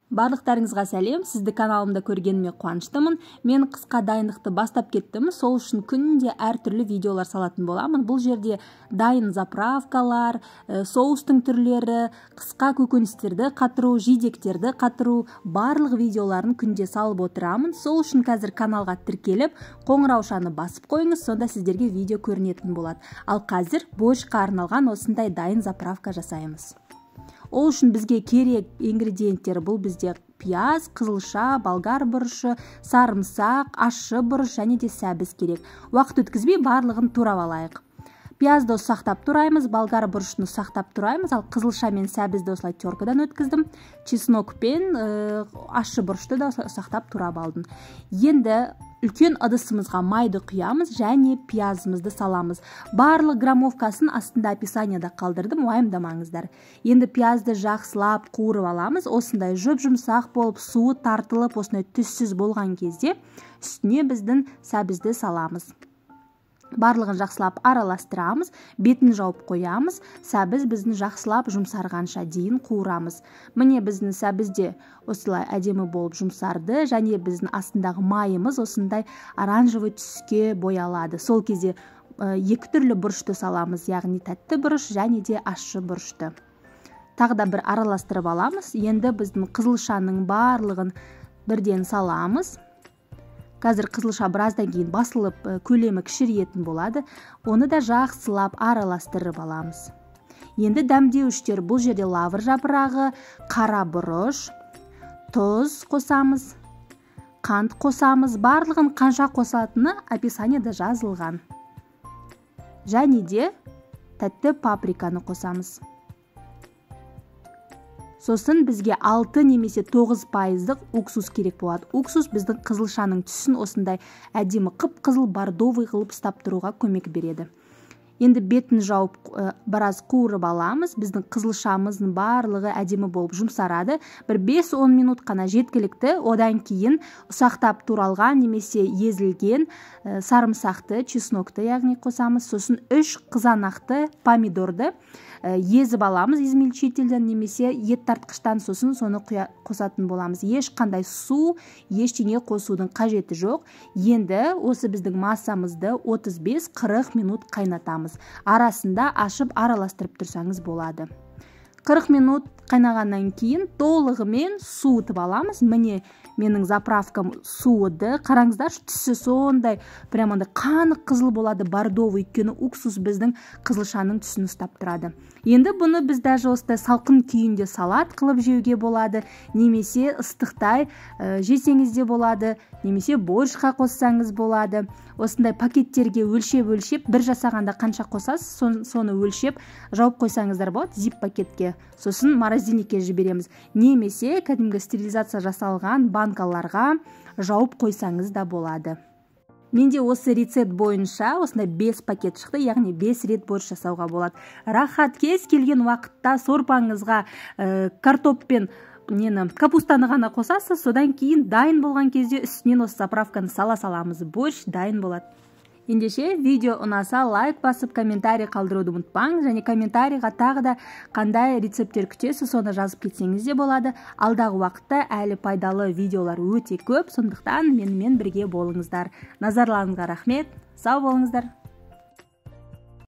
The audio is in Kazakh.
Барлықтарыңызға сәлем, сізді каналымда көргеніме қуаныштымын. Мен қысқа дайындықты бастап кеттім, сол үшін күнде әртүрлі видеолар салатын боламын. Бұл жерде дайын заправкалар, соустың түрлері, қысқа көкөністерді қатыру, жидектерді қатыру, барлық видеоларын күнде салып отырамын. Сол үшін қазір каналға тіркеліп, қоңыраушаны басып қойыңыз, сонда сіздерге видео көрінетін болады. Ал қазір борщқа арналған осындай дайын заправка жасаймыз. Ол үшін бізге керек ингредиенттер бұл бізде пияз, қызылша, болгар бұрышы, сарымсақ, ащы бұрыш және де сәбіз керек. Уақыт өткізбей барлығын турап алайық. Пиязды ұсақтап тураймыз, болгар бұрышын ұсақтап тураймыз, ал қызылша мен сәбізді осылай теркадан өткіздім. Чеснок пен ащы бұрышты да ұсақтап турап алдым. Енді үлкен ыдысымызға майды құямыз және пиязымызды саламыз. Барлық граммовкасын астында описанияда қалдырдым, уайымдамаңыздар. Енді пиязды жақсылап қуырып аламыз. Осындай жұп-жұмсақ болып, суы тартылып, осындай түссіз болған кезде үстіне біздің сәбізді саламыз. Барлығын жақсылап араластырамыз, бетін жауып қоямыз. Сәбіз біздің жақсылап жұмсарғанша дейін қуырамыз. Міне біздің сәбіз де осылай әдемі болып жұмсарды және біздің астындағы майымыз осындай оранжевый түске боялады. Сол кезде екі түрлі бұрышты саламыз, яғни тәтті бұрыш және де ащы бұрышты. Тағы да бір араластырып аламыз. Енді біздің қызылшаның барлығын бірден саламыз. Қазір қызылша біраздан кейін басылып, көлемі кішірейетін болады. Оны да жақсылап араластырып аламыз. Енді дәмдеуіштер, бұл жерде лавр жапырағы, қара бұрыш, тұз қосамыз, қант қосамыз. Барлығын қанша қосатыны описанияда жазылған. Және де тәтті паприканы қосамыз. Сосын бізге 6 немесе 9% уксус керек болады. Уксус біздің қызылшаның түсін осындай әдемі қып-қызыл бордовый қылып ұстап тұруға көмек береді. Енді бетін жауып біраз қуырып аламыз. Біздің қызылшамыздың барлығы әдемі болып жұмсарады. Бір 5-10 минут қана жеткілікті. Одан кейін ұсақтап туралған немесе езілген сарымсақты, чеснокты яғни қосамыз. Сосын 3 қызанақты, помидорды езіп аламыз измельчительден немесе ет тартқыштан, сосын соны қосатын боламыз. Ешқандай су, ештеңе қосудың қажеті жоқ. Енді осы біздің массамызды 35-40 минут қайнатамыз. Арасында ашып араластырып тұрсаңыз болады. 40 минут қайнағаннан кейін толығымен суытып аламыз. Міне менің заправкам суыды. Қараңыздаршы, түсі сондай прямо андай қанық қызыл болады, бордовый, өйткені уксус біздің қызылшаның түсін ұстап тұрады. Енді бұны біз даже осындай салқын күйінде салат қылып жеуге болады, немесе ыстықтай жесеңіз де болады, немесе борщқа қоссаңыз болады. Осындай пакеттерге өлшеп-өлшеп, бір жасағанда қанша қосасыз, соны өлшеп жауып қойсаңыздар болады зип пакетке. Сосын морозильникке жібереміз. Немесе кәдімгі стерилизация жасалған банкаларға жауып қойсаңыз да болады. Менде осы рецепт бойынша осындай 5 пакет шықты, яғни 5 рет борщ жасауға болады. Рахат, кез келген уақытта сорпаңызға картоп пен капустаны ғана қосасыз, содан кейін дайын болған кезде үстінен осы заправканы сала саламыз. Борщ дайын болады. Ендеше видео ұнаса лайк басып комментарий қалдыруды ұмытпаңыз және комментарийға тағы да қандай рецепттер күтесіз, соны жазып кетсеңіз де болады. Алдағы уақытта әлі пайдалы видеолар өте көп, сондықтан менімен бірге болыңыздар. Назарларыңызға рахмет, сау болыңыздар.